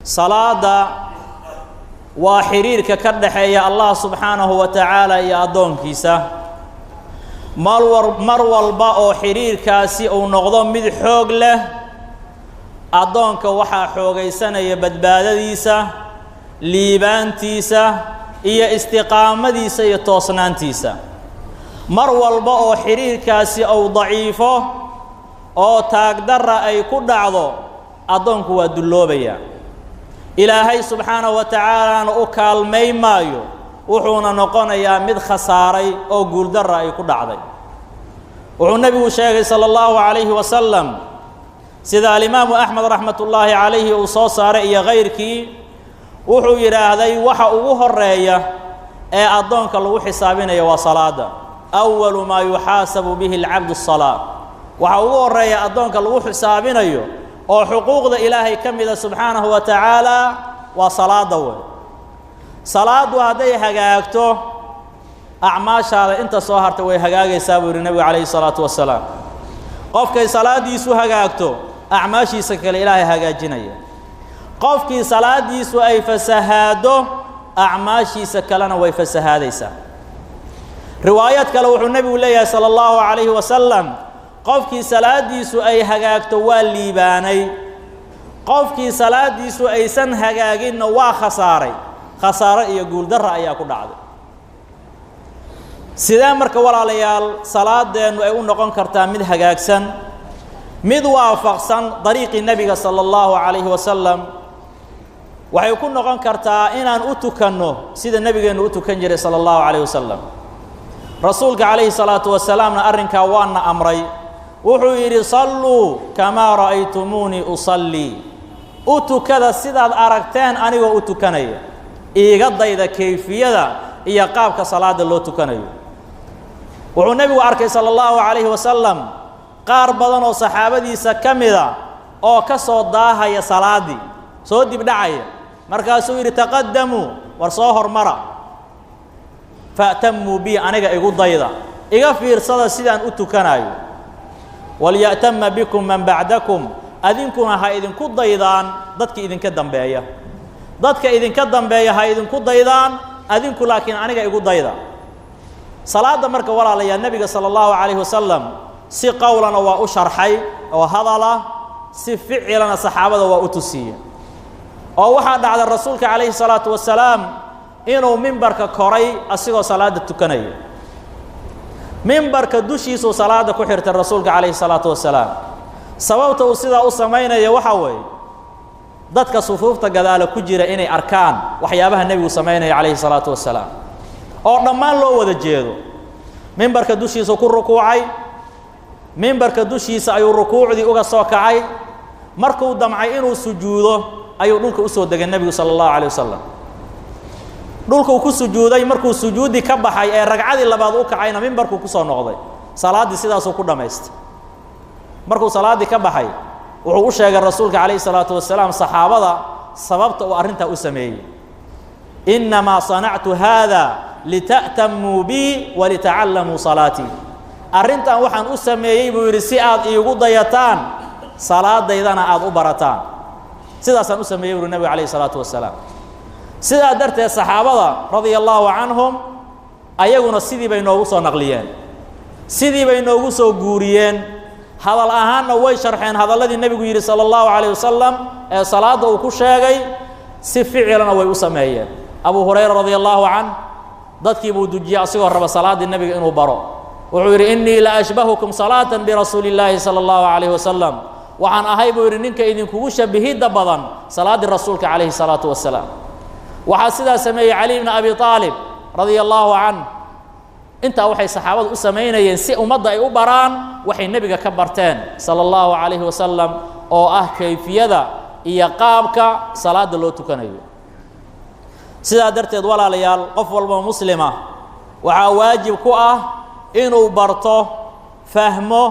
Salaada waa xiriirka ka dhexeeya Allah subxaanahu wa tacaala iyo addoonkiisa. Mar walba oo xiriirkaasi uu noqdo mid xoog leh, addoonka waxaa xoogaysanaya badbaadadiisa, liibaantiisa iyo istiqaamadiisa iyo toosnaantiisa. Mar walba oo xiriirkaasi uu daciifo oo taagdarra ay ku dhacdo, addoonku waa dulloobaya, Ilaahay subxaanahu wa tacaalaana u kaalmay maayo, wuxuuna noqonayaa mid khasaaray oo guuldarra ay ku dhacday. Wuxuu nebigu sheegay sala allahu calayhi wasalam, sida alimaamu Axmed raxmatullaahi calayhi uu soo saaray iyo kayrkii, wuxuu yidhaahday: waxa ugu horeeya ee addoonka lagu xisaabinaya waa salaada. Awalu maa yuxaasabu bihi alcabdu asalaa. Waxa ugu horeeya addoonka lagu xisaabinayo oo xuquuqda Ilaahay ka mida subxaanahu wa tacaala waa salaada. Wey salaaddu hadday hagaagto, acmaashaada inta soo hartay way hagaagaysaa, buu yidhi nebigu calayhi salaatu wasalaam. Qofkay salaaddiisu hagaagto, acmaashiisa kale Ilaahay hagaajinaya. Qofkii salaaddiisu ay fasahaaddo, acmaashiisa kalena way fasahaadaysaa. Riwaayad kale wuxuu nebigu leeyahay sala allahu calayhi wasalam: qofkii salaaddiisu ay hagaagto waa liibaanay, qofkii salaaddiisu aysan hagaaginna waa khasaaray, khasaaro iyo guuldarra ayaa ku dhacday. Sidee marka, walaalayaal, salaadeennu ay u noqon kartaa mid hagaagsan, mid waafaqsan dariiqii nebiga sala allahu calayhi wasalam? Waxay ku noqon kartaa inaan u tukanno sida nebigeennu u tukan jiray sala allahu calayh wasalam. Rasuulka calayhi salaatu wasalaamna arrinkaa waana amray. Wuxuu yidhi: "Salluu kamaa ra'aytumuunii usallii." U tukada sidaad aragteen anigoo u tukanaya. Iiga dayda kayfiyada iyo qaabka salaada loo tukanayo. Wuxuu nebigu arkay sala allahu calayhi wasalam qaar badan oo saxaabadiisa ka mida oo ka soo daahaya salaaddii, soo dibdhacaya. Markaasuu yidhi: "Taqadamuu, war soo hormara, fa'tamuu bi, aniga igu dayda, iga fiirsada sidaan u tukanayo. Walya'tama bikum man bacdakum, adinkuna ha idinku daydaan dadka idinka dambeeya, dadka idinka dambeeya ha idinku daydaan, adinku laakiin aniga igu dayda." Salaadda marka, walaalayaa, nebiga sala allahu calayhi wasalam si qowlana waa u sharxay oo hadala, si ficilana saxaabada waa u tusiiyey. Oo waxaa dhacda rasuulka calayhi salaatu wasalaam inuu mimbarka koray asigoo salaadda tukanaya. Mimbarka dushiisuu salaadda ku xirtay rasuulka calayhi salaatu wasalaam. Sababta uu sidaa u samaynaya waxaa weeye dadka sufuufta gadaala ku jira inay arkaan waxyaabaha nebigu samaynaya calayhi salaatu wasalaam, oo dhammaan loo wada jeedo. Mimbarka dushiisa ku rukuucay, mimbarka dushiisa ayuu rukuucdii uga soo kacay. Markuu damcay inuu sujuudo ayuu dhulka usoo degay nebigu sala allahu calayh wasalam, dhulkuu ku sujuuday. Markuu sujuudi ka baxay ee ragcadii labaad u kacayna, mimbarkuu kusoo noqday. Salaaddii sidaasuu ku dhammaystay. Markuu salaaddii ka baxay, wuxuu u sheegay rasuulka calayhi salaatu wasalaam saxaabada sababta uu arrintaa u sameeyey: "Innamaa sanactu haada lita'tamuu bii walitacallamuu salaatii." Arrintan waxaan u sameeyey, buu yidhi, si aad iigu dayataan, salaadaydana aad u barataan. Sidaasaan u sameeyey, buuhi nebigu calayhi salaatu wasalaam. Sidaa darteed saxaabada radia allaahu canhum ayaguna sidii bay noogu soo naqliyeen, sidii bay noogu soo guuriyeen. Hadal ahaanna way sharxeen hadalladii nebigu yidhi sala allahu calayh wasalam ee salaadda uu ku sheegay, si ficilana way u sameeyeen. Abu Hurayra radia allaahu canh dadkii buu dujiyey asigoo raba salaaddii nebiga inuu baro. Wuxuu yidhi: "Innii la ashbahukum salaatan birasuuli illaahi sala allahu calayhi wasalam." Waxaan ahay, buu yidhi, ninka idinkugu shabihidda badan salaaddii rasuulka calayhi salaatu wasalaam. Waxaa sidaa sameeyey Cali bna Abi Aalib radia allaahu canh. Intaa waxay saxaabadu u samaynayeen si ummadda ay u baraan waxay nebiga ka barteen sala allahu calayhi wasalam, oo ah kayfiyada iyo qaabka salaadda loo tukanayo. Sidaa darteed, walaalayaal, qof walba muslima waxaa waajib ku ah inuu barto, fahmo,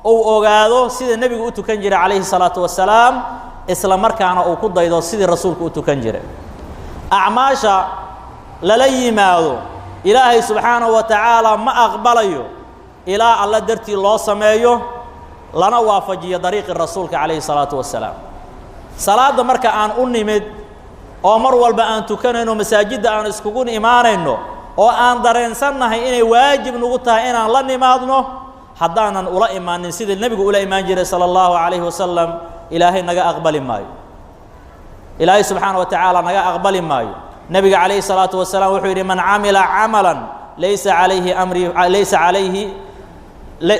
uu ogaado sida nebigu u tukan jiray calayhi salaatu wasalaam, isla markaana uu ku daydo sidii rasuulku u tukan jiray. Acmaasha lala yimaado Ilaahay subxaanahu wa tacaala ma aqbalayo ilaa Alla dartii loo sameeyo, lana waafajiyo dariiqii rasuulka calayhi salaatu wasalaam. Salaadda marka aan u nimid Oo mar walba aan tukanayno, masaajidda aan iskugu imaanayno, oo aan dareensannahay inay waajib nagu tahay inaan la nimaadno, haddaanan ula imaanin sida nebigu ula imaan jiray sala allahu calayhi wasalam, Ilaahay naga aqbali maayo. Ilaahay subxaana wa tacaala naga aqbali maayo. Nebiga calayhi salaatu wasalaam wuxuu yidhi: man camila camalan laysa calayhi amri, laysa calayhi,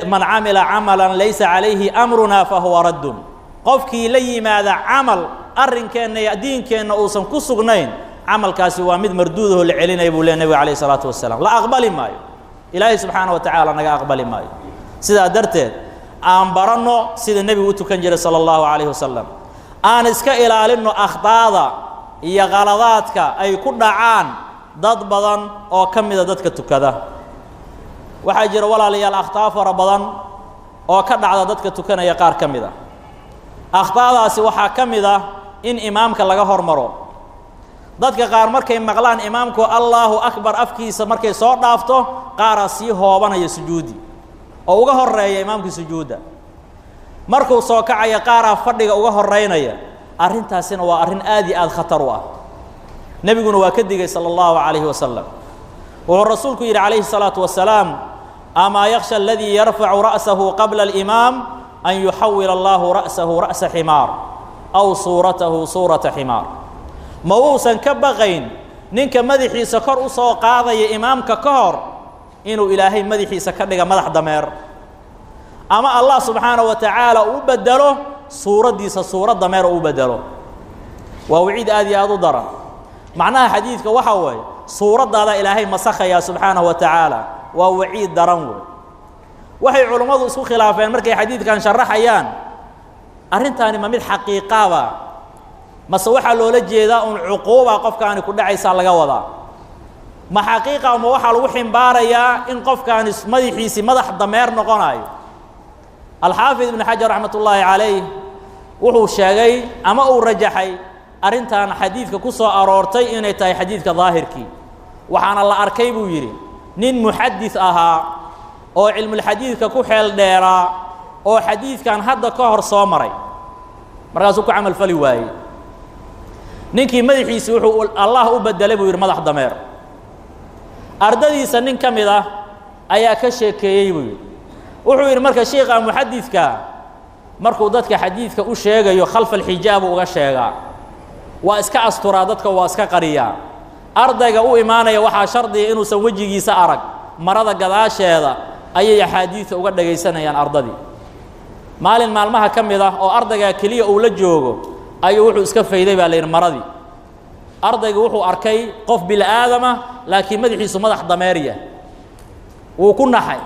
man camila camalan laysa calayhi amrunaa fahuwa raddun. Qofkii la yimaada camal arrinkeenna iyo diinkeenna uusan ku sugnayn, camalkaasi waa mid marduudahoo la celinaya, buu leh nebiga calayhi salaatu wasalaam. La aqbali maayo, Ilaahay subxaana wa tacaala naga aqbali maayo. Sidaa darteed aan baranno sida nebigu u tukan jiray sala allahu calayhi wasalam, aan iska ilaalinno akhdaada iyo khaladaadka ay ku dhacaan dad badan oo ka mida dadka tukada. Waxaa jira, walaalayaal, akhtaa fara badan oo ka dhacda dadka tukanaya. Qaar ka mid a akhtaadaasi waxaa ka mid ah in imaamka laga hormaro. Dadka qaar markay maqlaan imaamku "Allaahu akbar" afkiisa markay soo dhaafto, qaaraa sii hoobanaya sujuudi oo uga horeeya imaamkii sujuudda. Markuu soo kacaya, qaaraa fadhiga uga horeynaya. Arrintaasina waa arrin aad iyo aad khatar u ah. Nebiguna waa ka digay sala allahu calayhi wasalam. Wuxuu rasuulku yidhi calayhi الsalaatu wasalaam: "Amaa yakhsha aladii yarfacu ra'sahu qabla alimaam an yuxawila allahu ra'sahu ra'sa ximaar aw suuratahu suurata ximaar?" Ma uusan ka baqayn ninka madaxiisa kor u soo qaadaya imaamka ka hor inuu Ilaahay madaxiisa ka dhiga madax dameer, ama Allah subxaanaه wa tacaala uu bedelo suuraddiisa suurad dameer u bedelo? Waa waciid aad iyo aad u daran. Macnaha xadiidka waxaa weeye suuraddaada Ilaahay masakhayaa subxaanaه wa tacaala. Waa waciid daran wey. Waxay culummadu isku khilaafeen markay xadiidkan sharaxayaan: arrintaani ma mid xaqiiqaaba, mase waxaa loola jeedaa un cuquuba qofkaani ku dhacaysaa laga wadaa? Ma xaqiiqa, ma waxaa lagu ximbaarayaa in qofkaani madaxiisii madax dameer noqonayo? Alxaafid Ibnu Xajar raxmat ullaahi calayh wuxuu sheegay ama uu rajaxay arrintan xadiidka ku soo aroortay inay tahay xadiidka daahirkii. Waxaana la arkay, buu yidhi, nin muxadis ahaa oo cilmulxadiidka ku xeel dheeraa oo xadiidkan hadda ka hor soo maray, markaasuu ku camal fali waayey. Ninkii madaxiisi wuxuu Allah u bedelay, buu yidhi, madax dameer. Ardadiisa nin ka mid ah ayaa ka sheekeeyey, buu yidhi. Wuxuu yidhi marka shiikha muxadidka markuu dadka xadiidka u sheegayo, khalfa alxijaabu uga sheegaa, waa iska asturaa dadka, waa iska qariyaa. Ardayga u imaanaya waxaa shardiga inuusan wejigiisa arag. Marada gadaasheeda ayay axaadiidta uga dhagaysanayaan ardadii. Maalin maalmaha ka mid ah oo ardaygaa keliya uu la joogo ayuu wuxuu iska fayday, baa la yidhi, maradii. Ardaygu wuxuu arkay qof bili-aadama, laakiin madaxiisu madax dameerya. Wuu ku naxay.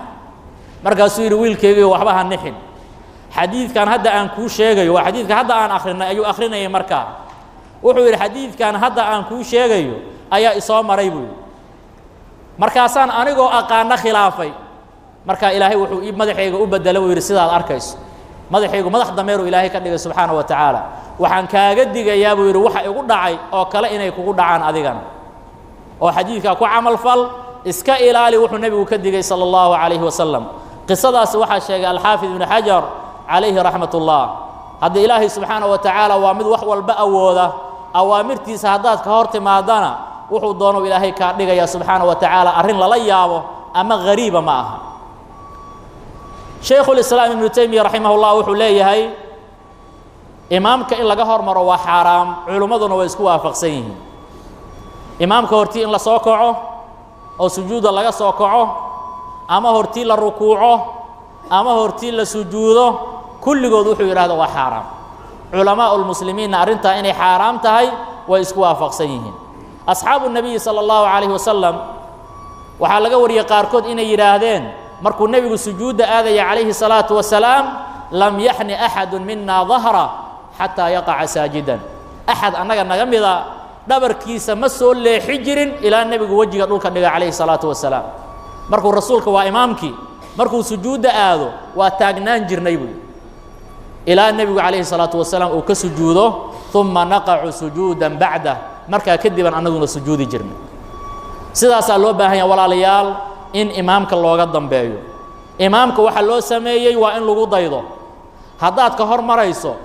Markaasuu yidhi: "Wiilkeygiio, waxba ha nixin. Xadiidkan hadda aan kuu sheegayo," waa xadiidka hadda aan akrinay ayuu akrinayay markaa, wuxuu yidhi, "xadiidkan hadda aan kuu sheegayo ayaa isoo maray," buu yidhi, "markaasaan anigoo aqaano khilaafay. Markaa Ilaahay wuxuu ii madaxayga u bedelay," buu yidhi, "sidaad arkayso, madaxaygu madax dameeruu Ilaahay ka dhigay subxaana wa tacaala. Waxaan kaaga digayaa," buu yidhi, "waxa igu dhacay oo kale inay kugu dhacaan adigana, oo xadiidkaa ku camal fal, iska ilaali wuxuu nebigu ka digay sala allahu calayhi wasalam." Qisadaasi waxaa sheegay Alxaafid Ibnu Xajar calayhi raxmat ullah. Hadda Ilaahay subxaana wa tacaala waa mid wax walba awooda. Awaamirtiisa haddaad ka hor timaadana, wuxuu doonou Ilaahay kaa dhigaya subxaana wa tacaala. Arrin lala yaabo ama gariiba ma aha. Shaykhulislaam Ibnu Taymiya raximah ullah wuxuu leeyahay imaamka in laga hormaro waa xaaraam. Culimmaduna way isku waafaqsan yihiin imaamka hortii in la soo kaco oo sujuudda laga soo kaco, ama hortii la rukuuco, ama hortii la sujuudo. Kulligood wuxuu yidhahda waa xaaraam. Culamaa'u lmuslimiinna arrintaa inay xaaraam tahay way isku waafaqsan yihiin. Asxaabu nebiyi sala allahu calayhi wasalam waxaa laga wariyey qaarkood inay yidhaahdeen markuu nebigu sujuudda aadaya calayhi salaatu wasalaam: "Lam yaxni axadu mina dahra xataa yaqaca saajidan." Axad annaga naga mida dhabarkiisa ma soo leexi jirin ilaa nebigu wejiga dhulka dhiga calayhi salaatu wasalaam. Markuu rasuulka, waa imaamkii, markuu sujuudda aado, waa taagnaan jirnay, buu yidhi, ilaa nebigu calayhi salaatu wasalaam uu ka sujuudo. "Uma naqacu sujuudan bacdah." Markaa kadibaan annaguna sujuudi jirnay. Sidaasaa loo baahan yaha, walaalayaal, in imaamka looga dambeeyo. Imaamka waxaa loo sameeyey waa in lagu daydo. Haddaad ka hor marayso,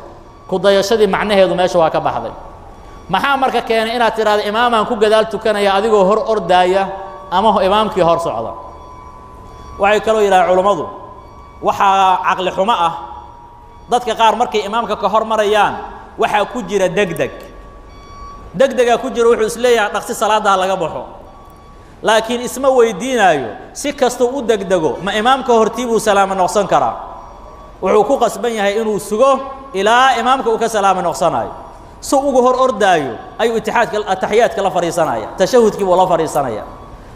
ku dayashadii macnaheedu meesha waa ka baxday. Maxaa marka keenay inaad tidhahdo imaamaan ku gadaal tukanaya adigoo hor ordaaya ama imaamkii hor socda? Waxay kaloo yidhahaan culummadu, waxaa caqli xumo ah dadka qaar markay imaamka ka hor marayaan waxaa ku jira degdeg, degdegaa ku jira, wuxuu isleeyahay dhaqsi salaadda ha laga baxo, laakiin isma weydiinaayo si kastuu u degdego ma imaamka hortii buu salaamo noqsan karaa? Wuxuu ku qasban yahay inuu sugo ilaa imaamka uu ka salaamo noqsanaayo. Si ugu hor ordaayo ayuu itixaadka ataxiyaadka la fadhiisanaya, tashahudkii buu la fadhiisanaya,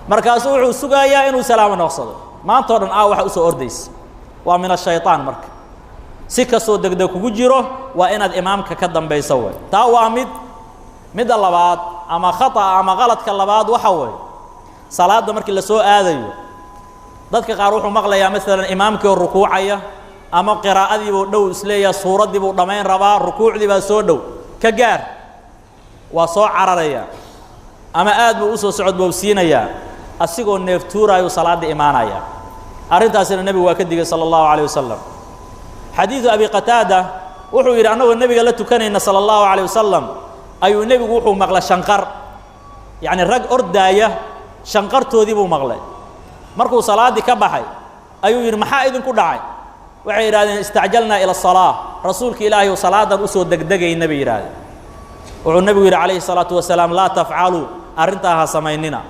markaasuu wuxuu sugayaa inuu salaamo noqsado. Maantao dhan waxa usoo ordaysa waa min ashayطaan. Marka si kastoo degdeg kugu jiro waa inaad imaamka ka dambayso way. Taa waa mid. Midda labaad ama khata'a ama qaladka labaad waxa weeye, salaadda markii la soo aadayo dadka qaar wuxuu maqlayaa maalan imaamkii oo rukuucaya ama qiraa'adii buu dhow isleeyaha, suuraddii buu dhammayn rabaa, rukuucdii baa soo dhow, ka gaar, waa soo cararaya ama aad buu usoo socodboobsiinayaa, asigoo neeftuuraayuu salaadda imaanaya. Arrintaasina nebigu waa ka digay sala allahu calayh wasalam. Xadiidu abi qataada wuxuu yidhi, annagoo nebiga la tukanayna sala allahu calayh wasalam ayuu nebigu wuxuu maqlay shanqar, yacni rag ordaaya shanqartoodii buu maqlay. Markuu salaaddii ka baxay ayuu yidhi, maxaa idinku dhacay? Waxay yidhahdeen, istacjalnaa ila asalaa, rasuulka ilaahay ou salaadan usoo degdegayna bay yidhaahdeen. Wuxuu nebigu yidhi calayhi الsalaatu wasalaam, laa tafcaluu, arrintaa ha samaynina.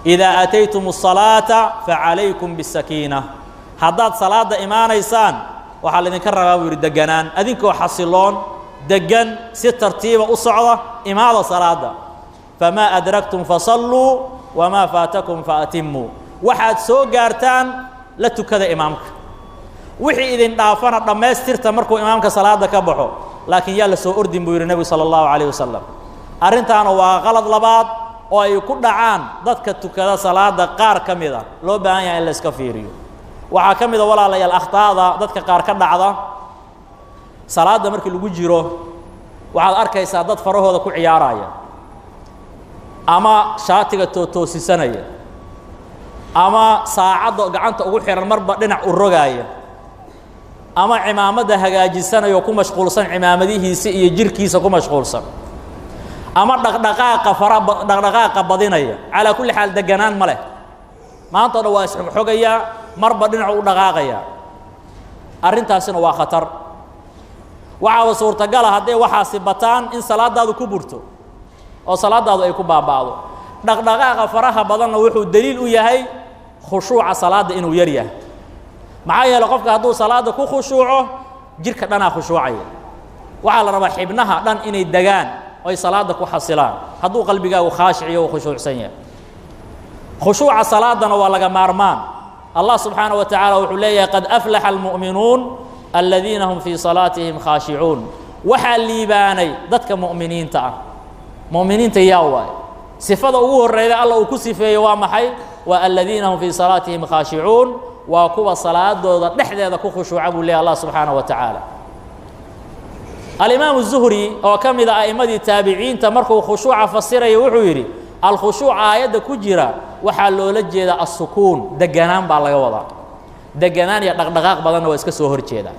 Idaa aataytum الصalaata facalaykum bisakiina, haddaad salaadda imaanaysaan waxaa laydinka rabaa buu yidhi deganaan, adinkoo xasiloon degan si tartiiba u socda imaada salaadda. Famaa adraktum fasalluu wamaa faatakum faatimuu, waxaad soo gaartaan la tukada imaamka, wixii idin dhaafana dhammaystirta markuu imaamka salaadda ka baxo, laakiin yaa la soo ordin buu yidhi nebigu sala allahu calayh wasalam. Arrintaana waa qalad labaad oo ay ku dhacaan dadka tukada salaadda qaar ka mid a, loo baahan yahay in la iska fiiriyo. Waxaa ka mid a walaalayaal akhtaada dadka qaar ka dhacda salaadda markii lagu jiro, waxaad arkaysaa dad farahooda ku ciyaaraya ama shaatiga tootoosisanaya ama saacadda gacanta ugu xihan marba dhinac u rogaaya ama cimaamadda hagaajisanaya oo ku mashquulsan cimaamadihiisa iyo jirhkiisa ku mashquulsan ama dhaqdhaqaaqa fara dhaqdhaqaaqa badinaya. Calaa kulli xaal deganaan ma leh, maanta o dhan waa isxogxogayaa, marba dhinacu u dhaqaaqayaa. Arrintaasina waa khatar. Waxaaba suurtagala hadday waxaasi bataan in salaaddaadu ku burto oo salaaddaadu ay ku baaba'do. Dhaqdhaqaaqa faraha badanna wuxuu daliil u yahay khushuuca salaadda inuu yar yahay. Maxaa yeeley qofka hadduu salaadda ku khushuuco jirka dhanaa khushuucaya. Waxaa la rabaa xibnaha dhan inay degaan oy salaadda ku xasilaan. Hadduu qalbigaagu khaashiciyo uu khushuucsan yahay, khushuuca salaadana waa laga maarmaan. Allah subxaanaه wa tacaala wuxuu leeyahay, qad aflaxa almu'minuun aladiina hum fii salaatihim khaashicuun. Waxaa liibaanay dadka mu'miniinta ah. Mu'miniinta yaa waay? Sifada ugu horreyda alla uu ku sifeeyo waa maxay? Waa aladiina hum fii salaatihim khaashicuun, waa kuwa salaadooda dhexdeeda ku khushuuca buu leeyahy Allah subxaanaه wa tacaala. Alimaamu الzuhri oo ka mid a a'immadii taabiciinta markuu khushuuca fasiraya wuxuu yidhi, alkhushuuc aayadda ku jira waxaa loola jeedaa assukuun, deganaan baa laga wadaa. Deganaan iyo dhaqdhaqaaq badanna waa iska soo hor jeedaa.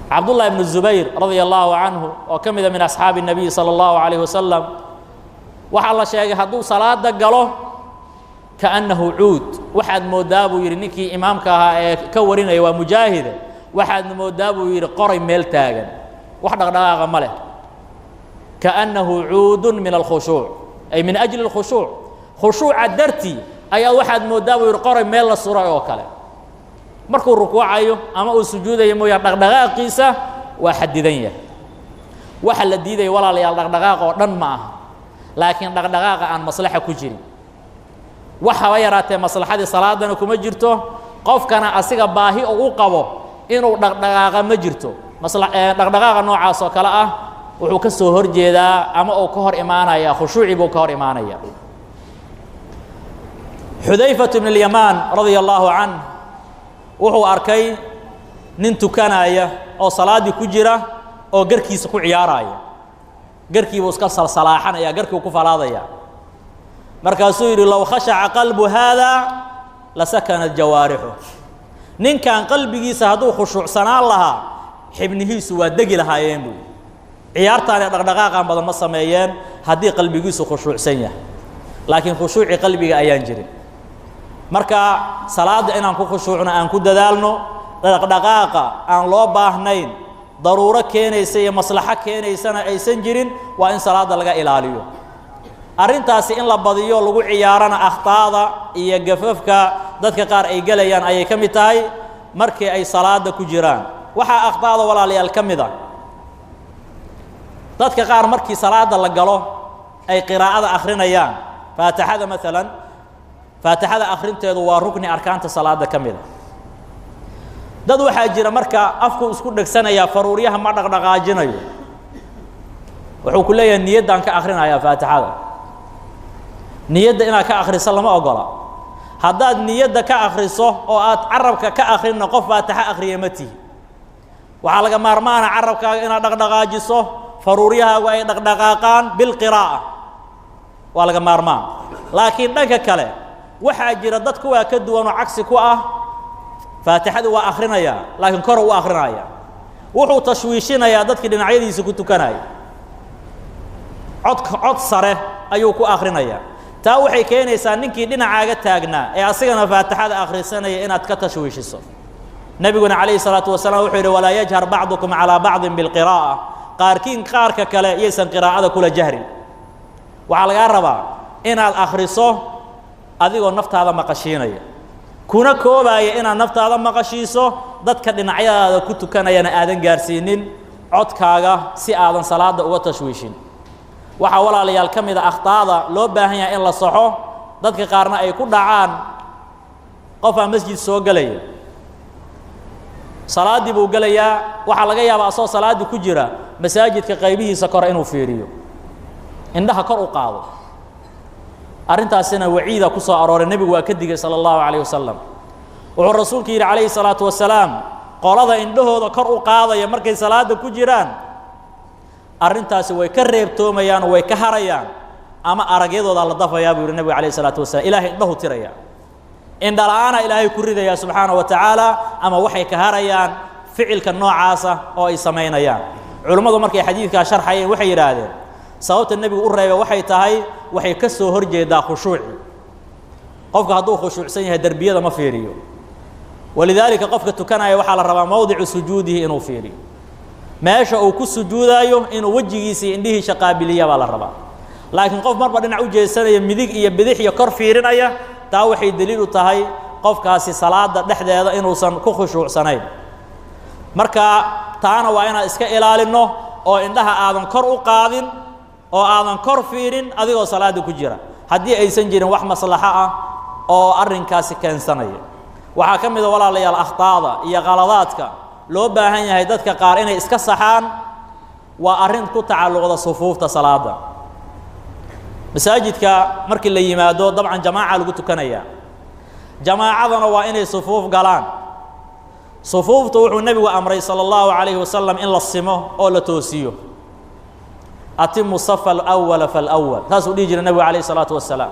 Cabdullahi ibnu zubayr radia allaahu canhu oo ka mida min asxaabi الnabiyi salى اllahu calayh wasalam waxaa la sheegay hadduu salaada galo kaannahu cuud, waxaad mooddaa buu yidhi ninkii imaamka ahaa ee ka warinaya waa mujaahide, waxaad mooddaa buu yidhi qoray meel taagan, wax dhaqdhaqaaqa ma leh. Kaannahu cuudun min alkhushuuc, ay min ajli اlkhushuuc, khushuuca dartii ayaa waxaad mooddaa buu yidhi qoray meel la suray oo kale. Markuu rukuucayo ama uu sujuudayo mooyaan dhaqdhaqaaqiisa waa xadidan yahay. Waxa la diidaya walaalayaal dhaqdhaqaaq oo dhan ma aha, laakiin dhaqdhaqaaqa aan maslaxa ku jirin, wax haba yaraatee maslaxadii salaadana kuma jirto, qofkana asiga baahi oo u qabo inuu dhaqdhaqaaqa ma jirto. Dhaqdhaqaaqa noocaas oo kale ah wuxuu ka soo hor jeedaa ama uu ka hor imaanaya khushuucii buu ka hor imaanaya. Xudayfatu bn اlyamaan radia allaahu canh wuxuu arkay nin tukanaya oo salaaddii ku jira oo garkiisa ku ciyaaraya, garkiibuu iska salsalaaxanaya, garkiibu ku falaadaya. Markaasuu yidhi, low khashaca qalbu haada la sakanat jawaarixu, ninkan qalbigiisa hadduu khushuucsanaan lahaa xibnihiisu waa degi lahaayeen buu. Ciyaartaani dhaqdhaqaaqan badan ma sameeyeen haddii qalbigiisu khushuucsan yahay, laakiin khushuuci qalbiga ayaan jirin. Marka salaadda inaan ku khushuucno, aan ku dadaalno, dhaqdhaqaaqa aan loo baahnayn, daruuro keenaysa iyo maslaxo keenaysana aysan jirin, waa in salaadda laga ilaaliyo. Arrintaasi in la badiyo lagu ciyaarana akhtaada iyo gafafka dadka qaar ay gelayaan ayay ka mid tahay markii ay salaadda ku jiraan. Waxaa akhtaada, walaalayaal, ka mid a dadka qaar markii salaadda la galo ay qiraa'ada akhrinayaan faatixada maalan. Faatixada akhrinteedu waa rukni arkaanta salaadda ka mid a. Dad waxaa jira marka afku isku dhegsanayaa, faruuryaha ma dhaqdhaqaajinayo. Wuxuu ku leeyahay, niyaddaan ka akhrinayaa faatixada. Niyadda inaad ka akhriso lama ogola. Haddaad niyadda ka akhriso oo aad carabka ka akrinna, qof faatixo akhriya ma tihi. Waxaa laga maarmaana carabkaaga inaad dhaqdhaqaajiso, faruuryahaagu ay dhaqdhaqaaqaan bilqiraa'a, waa laga maarmaan. Laakiin dhanka kale waxaa jira dad kuwaa ka duwan oo cagsi ku ah. Faatixadii waa akhrinayaa, laakiin kor u akrinaya, wuxuu tashwiishinayaa dadkii dhinacyadiisa ku tukanaya. Codka cod sare ayuu ku akhrinayaa. Taa waxay keenaysaa ninkii dhinacaaga taagnaa ee asigana faatixada akhrisanaya inaad ka tashwiishiso. Nebiguna calayhi salaatu wasalaam wuxuu yidhi: walaa yajhar bacdukum calaa bacdin bilqiraa'a, qaarkiin qaarka kale yaysan qiraa'ada kula jahrin. Waxaa lagaa rabaa inaad akhriso adigoo naftaada maqashiinaya, kuna koobaaya inaad naftaada maqashiiso, dadka dhinacyadaada ku tukanayana aadan gaarsiinin codkaaga, si aadan salaada uga tashwiishin. Waxaa, walaalayaal, ka mid a akhtaada loo baahan yahay in la saxo, dadka qaarna ay ku dhacaan: qofaa masjid soo gelaya, salaaddii buu gelayaa. Waxaa laga yaabaa asagoo salaaddii ku jira masaajidka qaybihiisa kore inuu fiiriyo, indhaha kor u qaado. Arrintaasina waciida ku soo arooray. Nebigu waa ka digay sala allahu calayh wasalam. Wuxuu rasuulku yidhi calayhi salaatu wasalaam: qolada indhahooda kor u qaadaya markay salaadda ku jiraan, arrintaasi way ka reebtoomayaan oo way ka harayaan, ama aragyadoodaa la dafayaa, buu yidhi nebigu calayhi salaatu wasalam. Ilahay indhahu tiraya, indhala-aana Ilaahay ku ridayaa subxaana wa tacaala, ama waxay ka harayaan ficilka noocaasa oo ay samaynayaan. Culimmadu markay xadiidkaa sharxayeen waxay yidhaahdeen, sababta nebigu u reebay waxay tahay waxay ka soo hor jeedaa khushuuci. Qofka hadduu khushuucsan yahay, derbiyada ma fiiriyo. Walidaalika qofka tukanaya waxaa la rabaa mowdicu sujuudihi inuu fiiriyo, meesha uu ku sujuudaayo inuu wejigiisa iyo indhihiisa qaabiliya baa la rabaa. Laakiin qof marba dhinac u jeesanaya, midig iyo bidix iyo kor fiirinaya, taa waxay daliil u tahay qofkaasi salaada dhexdeeda inuusan ku khushuucsanayn. Marka taana waa inaan iska ilaalinno oo indhaha aadan kor u qaadin oo aadan kor fiirin adigoo salaada ku jira, haddii aysan jirin wax maslaxo ah oo arrinkaasi keensanaya. Waxaa ka mid a, walaalayaal, akhtaada iyo khaladaadka loo baahan yahay dadka qaar inay iska saxaan, waa arrin ku tacalluqda sufuufta salaada. Masaajidka markii la yimaado, dabcan jamaaca lagu tukanayaa, jamaacadana waa inay sufuuf galaan. Sufuufta wuxuu nebigu amray sala allahu calayhi wasalam in la simo oo la toosiyo. Atimu safa alawala falawal, saasuu dhihi jiray nebigu calayhi isalaatu wasalaam.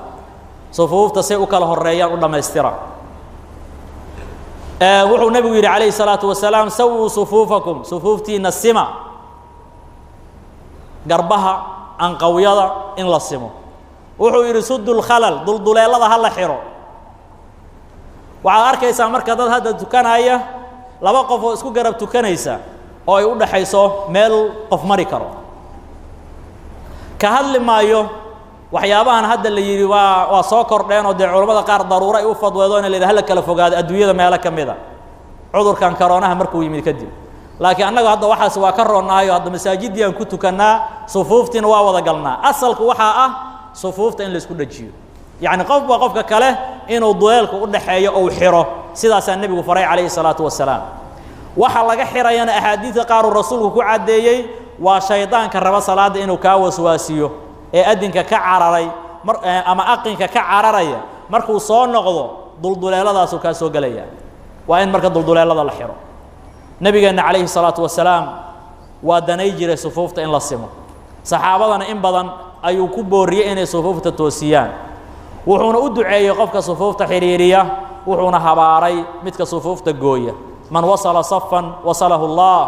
Sufuufta say u kala horeeyaan u dhammaystira. Wuxuu nebigu yidhi calayhi الsalaatu wasalaam: sawuu sufuufakum, sufuuftiina sima, garbaha anqawyada in la simo. Wuxuu yidhi: sudu lkhalal, dulduleelada ha la xiro. Waxaad arkaysaa marka dad hadda tukanaya, laba qof oo isku garab tukanaysa oo ay u dhaxayso meel qof mari karo. Ka hadli maayo waxyaabahan hadda la yidhi waa soo kordheen, oo dee culamada qaar daruuro ay u fadweedo ina la yidhi hala kala fogaado adduunyada meelo ka mida cudurkan karoonaha markuu yimid kadib. Laakiin annagu hadda waxaas waa ka roonnaayo, hadda masaajiddii aan ku tukannaa, sufuuftiina waa wada galnaa. Asalku waxaa ah sufuufta in la isku dhajiyo, yacni qofba qofka kale inuu duleelka u dhaxeeyo ou xiro. Sidaasaa nebigu faray calayhi salaatu wasalaam. Waxa laga xirayana axaadiidka qaar uu rasuulku ku caddeeyey waa shaydaanka raba salaadda inuu kaa waswaasiyo ee adinka ka cararay mar ama aqinka ka cararaya. Markuu soo noqdo, dulduleeladaasuu kaa soo gelaya. Waa in marka dulduleelada la xiro. Nebigeenna calayhi salaatu wasalaam waa danay jiray sufuufta in la simo. Saxaabadana in badan ayuu ku booriyey inay sufuufta toosiyaan, wuxuuna u duceeyey qofka sufuufta xidhiiriya, wuxuuna habaaray midka sufuufta gooya. Man wasala safan wasalahu اllah,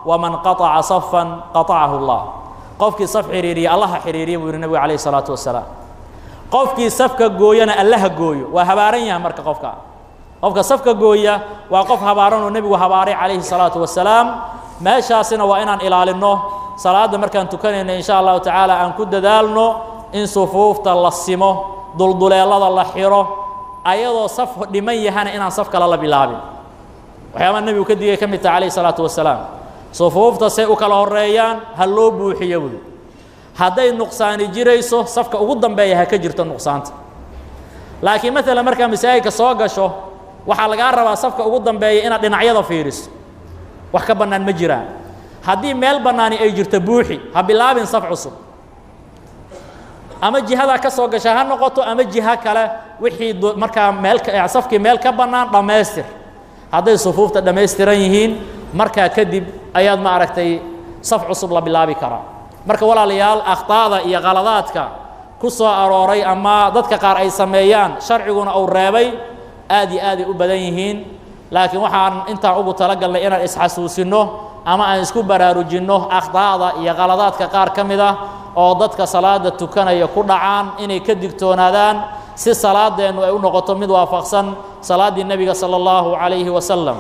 waman qaطaca safan qaطacahu اllah. Qofkii saf xidhiiriya Allaha xidhiiriya, buu yihi nebigu calayhi salaatu wasalaam. Qofkii safka gooyana Allaha gooyo, waa habaaran yahay. Marka qofka safka gooya waa qof habaaran oo nebigu habaaray calayhi salaatu wasalaam. Meeshaasina waa inaan ilaalinno. Salaadda markaan tukanayno, insha Allahu tacaala, aan ku dadaalno in sufuufta la simo, dulduleelada la xiro, ayadoo saf dhiman yahana inaan saf kale la bilaabin. Waxyaabaha nebigu ka digay ka mid taha calayhi salaatu wasalaam. Sufuufta say u kala horeeyaan ha loo buuxiyo buy. Hadday nuqsaani jirayso, safka ugu dambeeya ha ka jirto nuqsaanta. Laakiin maalan markaa masaajidka soo gasho, waxaa lagaa rabaa safka ugu dambeeya inaad dhinacyada fiiriso, wax ka bannaan ma jiraan. Haddii meel bannaani ay jirto, buuxi, ha bilaabin saf cusub. Ama jihadaa ka soo gasha ha noqoto ama jiho kale, wixii markaa meel safkii meel ka bannaan dhammaystir. Hadday sufuufta dhammaystiran yihiin, markaa kadib ayaad, ma aragtay, saf cusub la bilaabi karaa. Marka walaalayaal, akhtaada iyo khaladaadka ku soo arooray ama dadka qaar ay sameeyaan, sharciguna uu reebay, aad iyo aaday u badan yihiin. Laakiin waxaan intaan ugu talagalnay inaan isxasuusinno ama aan isku baraarujinno akhtaada iyo khaladaadka qaar ka mid ah oo dadka salaada tukanaya ku dhacaan, inay ka digtoonaadaan, si salaadeennu ay u noqoto mid waafaqsan salaaddii nebiga sala Allahu calayhi wasalam.